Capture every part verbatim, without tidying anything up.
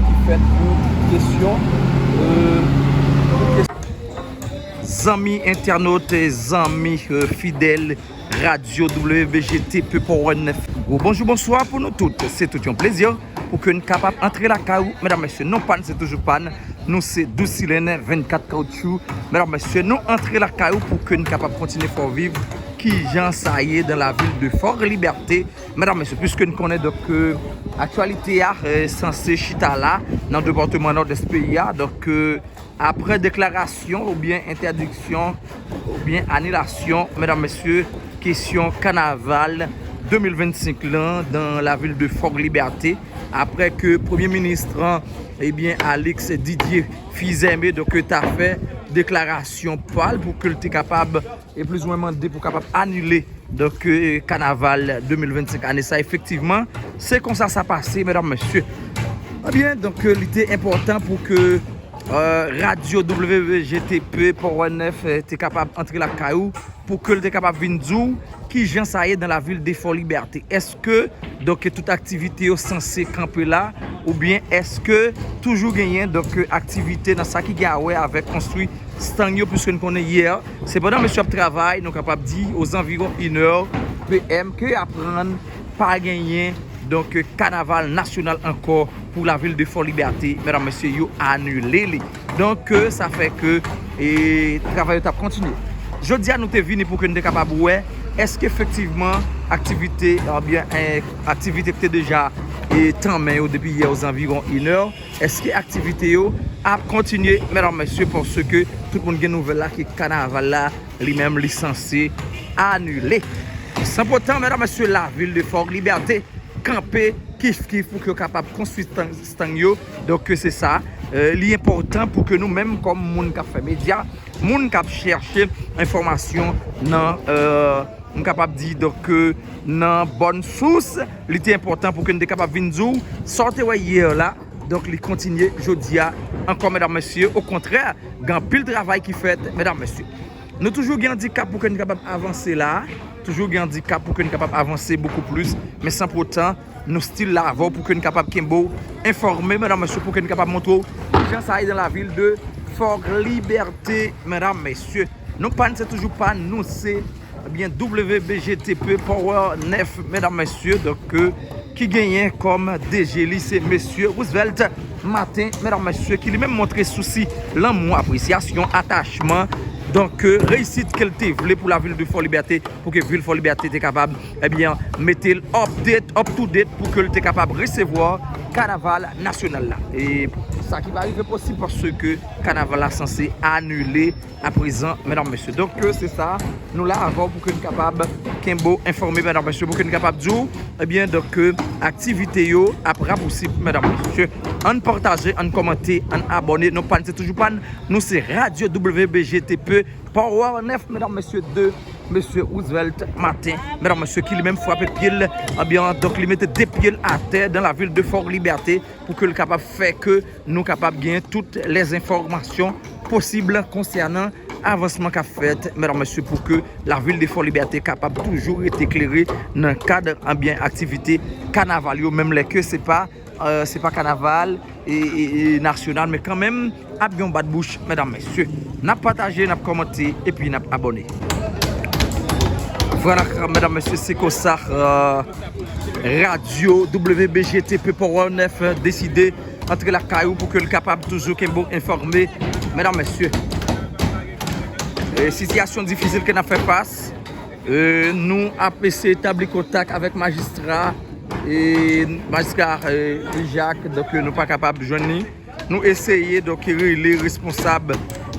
ki fèt pou kesyon, euh, pou kesyon. Zanmi entènot, zanmi, euh, fidèl Radyo W B G T P Power nèf. Gwo bonjou, bonswa pou nou tout. Se tout yon plezi pou ke n kapab antre lakay ou, medam, mesye. Non pa n se toujou pa n. Nou se Dousilèn vennkat Kawoutchou. Medam, mesye, nou antre lakay ou pou ke n kapab kontinye fè w viv kijan sa ye dans la ville de Fort Liberté. Medam, mesye, piske n konnen, donk, euh, aktyalite a, euh, sanse chita la nan depatman Nòdès peyi a. Donk, euh, apre deklarasyon oubyen entèdiksyon oubyen anilasyon, medam, mesye, kesyon kanaval de mil vennsenk lan dans la ville de Fort Liberté, apre ke premye minis, ebyen, Alex Didier Fils-Aimé, donk, ta fè deklarasyon pa l pou ke l te kapab, e plizoumwen mande pou kapab anile, donk, euh, kanaval de mil vennsenk ane sa. Efektivman, se konsa sa pase, medam, mesye. Ebyen, donk, euh, li te enpòtan pou ke, euh, Radyo W B G T P Power nèf, euh, te kapab antre lakay ou, pou ke l te kapab vin di w kijan sa ye dans la ville de Fort Liberté. Èske, donk, tout aktivite yo sanse kanpe la, oubyen èske toujou genyen, donk, aktivite nan sa ki gen a wè avèk konstwi stang yo, piske n konnen yè, sepandan mesye ap travay, nou kapab di, ozanviwon inè P M, ke aprann pa genyen, donk, kanaval nasyonal ankò pou lavil de Fort Liberté, medam, mesye, yo anile li. Donk, euh, sa fè ke, e, travay yo t ap kontinye. Jodi a, nou te vini pou ke n te kapab wè, èske efektivman aktivite, ebyen, eh, aktivite ki te deja, e, tanmen yo depi yè ozanviwon inè, èske aktivite yo ap kontinye, medam, mesye, paske tout moun gen nouvèl la ke kanaval la, li menm, li sanse anile. San potan, medam, mesye, lavil de Fort Liberté kanpe kif kif pou ke yo kapab konstwi stang, stang yo. Donk, se sa, euh, li enpòtan pou ke nou menm, kòm moun k ap fè medya, moun k ap chèche enfòmasyon nan, euh, m kapab di, donk, euh, nan bòn sous, li te enpòtan pou ke n te kapab vin di w sa w te wè yè la. Donk, li kontinye jodi a ankò, medam, mesye. Okontrè, gen anpil travay ki fèt, medam, mesye. Nou toujou gen andikap pou ke n kapab avanse la. Toujou gen andikap pou ke n kapab avanse bokou plis. Men san potan, nou still la avè w pou ke n kapab kenbe w enfòme, medam, mesye, pou ke n kapab montre w jan sa ye dans la ville de Fort Liberté, medam, mesye. Non pa n se toujou pa n, nou se, ebyen, W B G T P Power nèf, medam, mesye. Donk, euh, ki genyen kòm D G li se mesye Roosevelt Martin, medam, mesye, ki li menm montre sousi, lanmou, apresyasyon, atachman, donk, euh, reyisit ke l te vle pou lavil de Fort Liberté, pou ke vil Fort Liberté te kapab, ebyen, mete l update, up to date, pou ke l te kapab resevwa kanaval nasyonal la. E sa ki pa rive posib paske kanaval la sanse anile aprezan, medam, mesye. Donk, euh, se sa, nou la avè w pou ke n kapab kenbe w enfòme, medam, mesye, pou ke n kapab di w, ebyen, donk, euh, aktivite yo ap rapousib, medam, mesye. Ann pataje, ann kòmante, ann abòne. Non pa n se toujou pa n, nou se Radyo W B G T P Power nèf, medam, mesye, de mesye Roosevelt Martin, medam, mesye, ki li menm frape pye l, ebyen, donk, li mete de pye l atè dans la ville de Fort Liberté pou ke l kapab fè ke nou kapab gen tout lèzenfòmasyon posib konsènan avansman k ap fèt, medam, mesye, pou ke lavil de Fort Liberté kapab toujou rete klere nan kad, ebyen, aktivite kanaval yo, menm lè ke se pa, euh, se pa kanaval e, e, e nasyonal, men kanmenm, ap gen yon bat bouch, medam, mesye. N ap pataje, n ap kòmante, epi n ap abòne. Vwala, medam, mesye, se konsa, euh, Radyo W B G T P Power nèf deside antre lakay ou pou ke l kapab toujou kenbe w enfòme, medam, mesye. E sitiyasyon difisil ke n ap fè fas. E nou ap eseye tabli kontak avèk majistra, e majistra, e, Louis Jacques, donk, nou pa kapab jwenn li. Nou eseye, donk, rele responsab,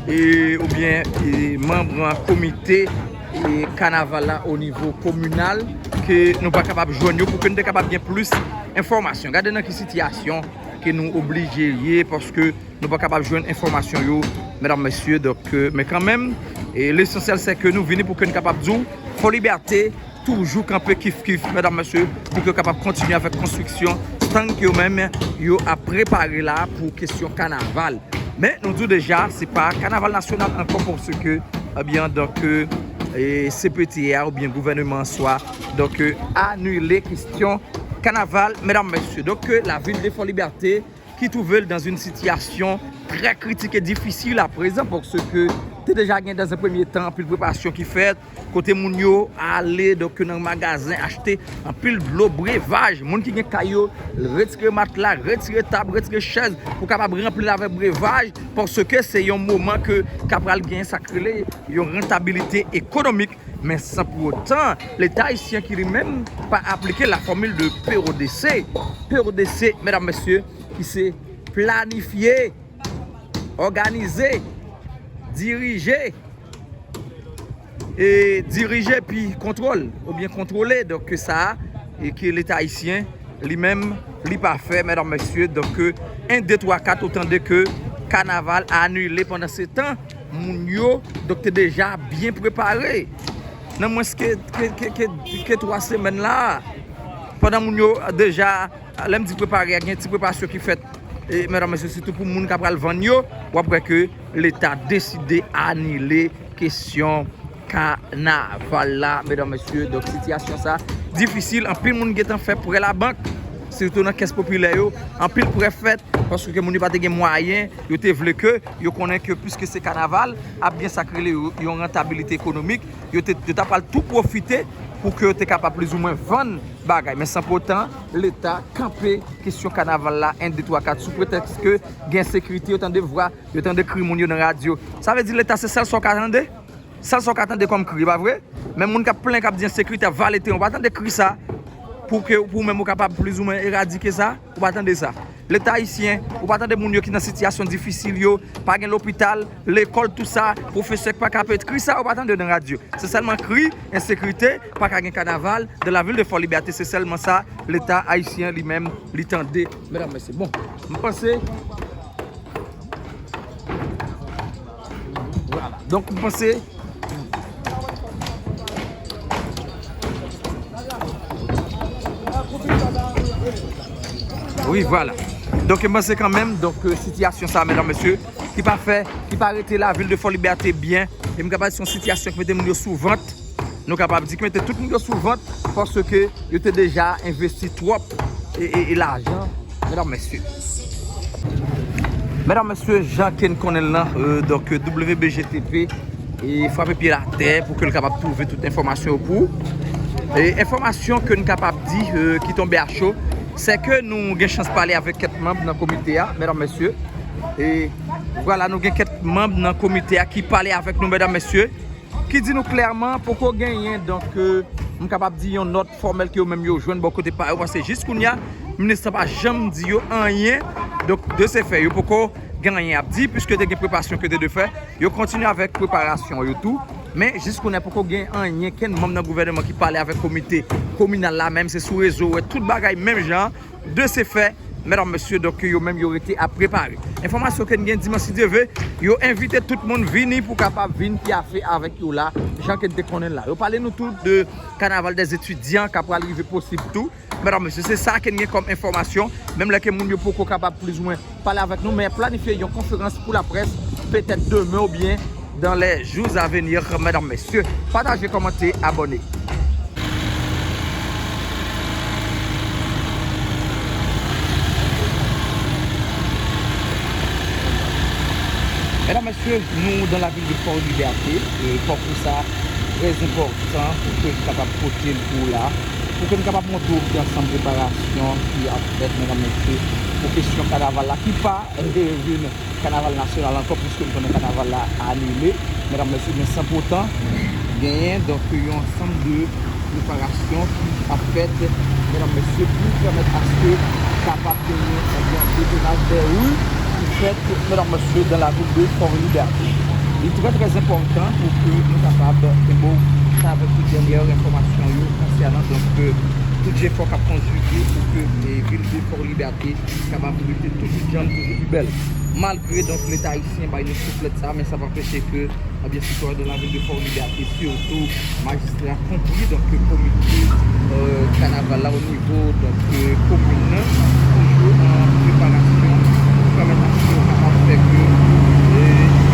e, oubyen, e, manm komite, e, kanaval la o nivo kominal, ke nou pa kapab jwenn yo pou ke n te kapab gen plis enfòmasyon. Gade nan ki sitiyasyon ke nou oblije ye, paske nou pa kapab jwenn enfòmasyon yo, medam, mesye. Donk, e, men kanmenm, e, lesansyèl se ke nou vini pou ke n kapab di w, Fort Liberté toujou kanpe kif kif, medam, mesye, pou ke yo kapab kontinye avèk konstriksyon stang ke yo menm yo ap prepare la pou kesyon kanaval. Men nou di w deja, se pa kanaval nasyonal ankò, paske, ebyen, donk, e, C P T A oubyen gouvènman an swa, donk, e, anile kesyon kanaval, medam, mesye. Donk, e, lavil de Fort Liberté ki twouve l dans une situation très critique et difficile à présent, paske te deja gen dans un premier temps anpil preparasyon ki fèt, kote moun yo ale, donk, nan magazen, achte anpil dlo, brevaj. Moun ki gen kay yo, retire matla, retire tab, retire chèz pou kapab ranpli l avèk brevaj, paske se yon moman ke ka pral gen sa k rele yon rentabilite ekonomik. Men san pou otan, Leta ayisyen ki li menm pa aplike la formule de P O D C. P O D C, medam, mesye, ki se planifye, òganize, dirije, e dirije pi kontwòl oubyen kontwole. Donk, sa, e ke Leta ayisyen, li menm, li pa fè, medam, mesye. Donk, en, de, twa, kat, ou tande ke kanaval anile. Pandan se tan, moun yo, donk, te deja byen prepare. Nan mwens ke, ke, ke, ke, ke twa semèn la, pandan moun yo deja, lè m di prepare, gen ti preparasyon ki fèt, e, medam, mesye, sitou pou moun k ap pral vann yo, w ap wè ke Leta deside anile kesyon kanaval la, medam, mesye. Donk, sitiyasyon sa difisil. Anpil moun gentan fè prè labank, sitou nan kès popilè yo. Anpil prè fèt, paske moun yo pa te gen mwayen. Yo te vle ke yo konnen ke piske se kanaval, ap gen sa k rele yo, yon rentabilite ekonomik. Yo te, yo ta pral tou pwofite pou ke yo te kapab plizoumwen vann bagay. Men san pou otan, Leta kanpe kesyon kanaval la, en, de, twa, kat, sou pretèks ke gen ensekirite, yo tande vwa, yo tande kri moun yo nan radyo. Sa vle di Leta se sèl sa w ka tande? Sèl sa w ka tande kòm kri, pa vre? Men moun k ap plenn, k ap di ensekirite ap vale teren, ou pa tande kri sa pou ke, pou menm ou kapab plizoumwen eradike sa? Ou pa tande sa? Leta ayisyen, ou pa tande moun yo ki nan sitiyasyon difisil yo, pa gen lopital, lekòl, tou sa, pwofesè k pa ka peye, kri sa, ou pa tande nan radyo. Se sèlman kri ensekirite, pa ka gen kanaval dans la ville de Fort Liberté, se sèlman sa Leta ayisyen li menm li tande. Medam, mesye, bon, m panse, vwala. Donk, m panse, wi, vwala. Donk, m panse kanmenm, donk, euh, sitiyasyon sa, medam, mesye, ki pa fè, ki pa rete la ville de Fort Liberté byen, e m kapab di se yon sitiyasyon ki mete moun yo sou vant. Nou kapab di ki mete tout moun yo sou vant, paske yo te deja envesti twòp e, e, e lajan, medam, mesye. Medam, mesye, jan ke n konnen l lan, euh, donk, euh, W B G T P, e frape pye l atè pou ke l kapab twouve tout enfòmasyon yo pou ou. E enfòmasyon ke n kapab di, euh, ki tonbe a cho, se ke nou gen chans pale avèk kèk manm nan komite a, medam, mesye. E vwala, nou gen kèk manm nan komite a ki pale avèk nou, medam, mesye, ki di nou klèman poko genyen, donk, euh, m kapab di yon nòt fòmèl ke yo menm yo jwenn bò kote pa yo, paske jis kounye a, minis lan pa janm di yo anyen. Donk, de se fè, yo poko gen anyen ap di, piske te gen preparasyon ke te dwe fè. Yo kontinye avèk preparasyon yo tou, men jis kounye a poko gen anyen, kenn manm nan gouvènman ki pale avèk komite kominal la, menm se sou rezo, ou wè tout bagay menm jan. De se fè, medam, mesye, donk, yo menm yo rete ap prepare. Enfòmasyon ke n gen dimanch, si Dye vle, yo envite tout moun vini pou kapab vin pyafe avèk yo la, jan ke n te konnen l la. Yo pale nou tou de kanaval dè etidyan k ap pral rive posib tou. Medam, mesye, se sa ke n gen kòm enfòmasyon. Menm lè ke moun yo poko kapab plizoumwen pale avèk nou, men planifye yon konferans pou laprès, petèt demen oubyen dans les jours à venir, medam, mesye. Pataje, kòmante, abòne. Medam, mesye, nou dans la ville de Fort Liberté, e pakou sa trè enpòtan pou ke n kapab pote l pou w la, pou ke n kapab montre w ki ansanm preparasyon ki ap fèt, medam, mesye, pou kesyon kanaval la, ki pa, e, vin kanaval nasyonal ankò, piske n konnen kanaval la anile, medam, mesye, men san poutan, genyen, donk, yon ansanm de preparasyon ki ap fèt, medam, mesye, pou pèmèt aske kapab genyen, ebyen, detonaj dè ri ki fèt, medam, mesye, dans la ville de Fort Liberté. Li trè, trè enpòtan pou ke nou kapab kenbe w avèk tout dènyè enfòmasyon yo konsènan, donk, euh, tout jefò k ap konjige pou ke, eh, vil de Fort Liberté kapab rete toujou djanm, toujou pi bèl. Malgre, donk, Leta ayisyen bay nou souflèt sa, men sa pa anpeche ke, ebyen, sitwayen de la vil de Fort Liberté, sitou majistra, konpri, donk, ke komite, euh, kanaval la o nivo, donk, euh, komin nan, toujou an preparasyon pou pèmèt aske yo kapab fè ke, euh,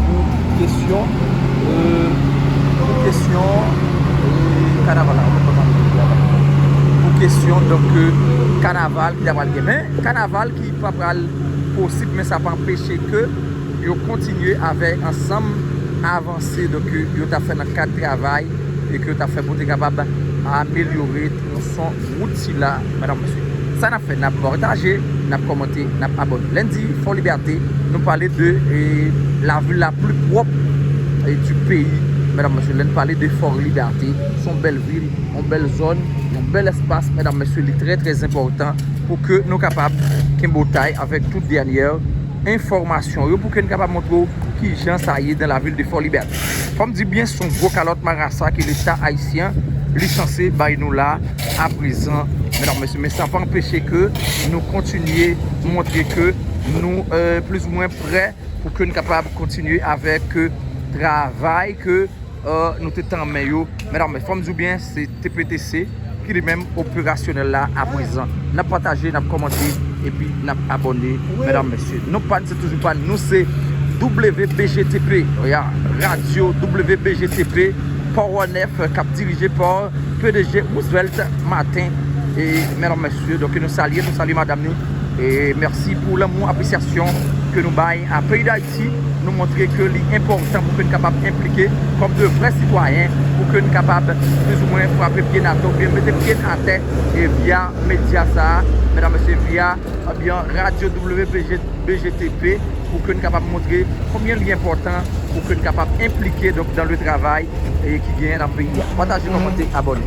Pou kesyon, euh, pou kesyon, euh, kanaval la, pou kesyon, donk, euh, kanaval ki ta pral gen. Men, kanaval ki pa pral posib, men sa pa anpeche ke yo kontinye avè ansanm avanse, donk, euh, yo ta fè nan kad travay e ke yo ta fè pou te kapab amelyore tronson wout sila, medam, mesye. Sa n ap fè, n ap pataje, n ap kòmante, n ap abòne. Lendi, Fort Liberté, nou pale de, eh, la ville la plus propre, eh, du pays, medam, mesye. Lè n pale de Fort Liberté, se yon bèl vil, yon bèl zòn, yon bèl espas, medam, mesye, li trè, trè enpòtan pou ke nou kapab kenbe w tay avèk tout dènyè enfòmasyon yo, pou ke n kapab montre w kijan sa ye dans la ville de Fort Liberté. Fò m di byen, se yon gwo kalòt marasa ke Leta ayisyen li sanse bay nou la aprezan, medam, mesye. Men sa pa anpeche ke nou kontinye montre ke nou, euh, plizoumwen prè pou ke n kapab kontinye avèk, euh, travay ke, euh, nou te tanmen yo. Medam, mesye, fò m di w byen, se T P T C ki li menm operasyonèl la aprezan. N ap pataje, n ap kòmante, epi n ap abòne, medam, mesye. Non pa n se toujou pa n, nou se W B G T P, ya, radyo W B G T P, Power nèf, k ap dirije pa P D G Roosevelt Martin. E, medam, mesye, donk nou salye, nou salye madam ni. E mèsi pou lanmou, apresyasyon ke nou bay a peyi Dayiti. Nou montre ke li enpòtan pou ke n kapab enplike kòm de vrè sitwayen, pou ke n kapab plizoumwen frape pye n atè oubyen mete pye n atè, e via medya sa a, medam, mesye, via, ebyen, radyo W B G, B G T P, pou ke n kapab montre konbyen li enpòtan pou ke n kapab enplike, donk, dans le travail, e ki genyen nan peyi a. Pataje, kòmante, abòne.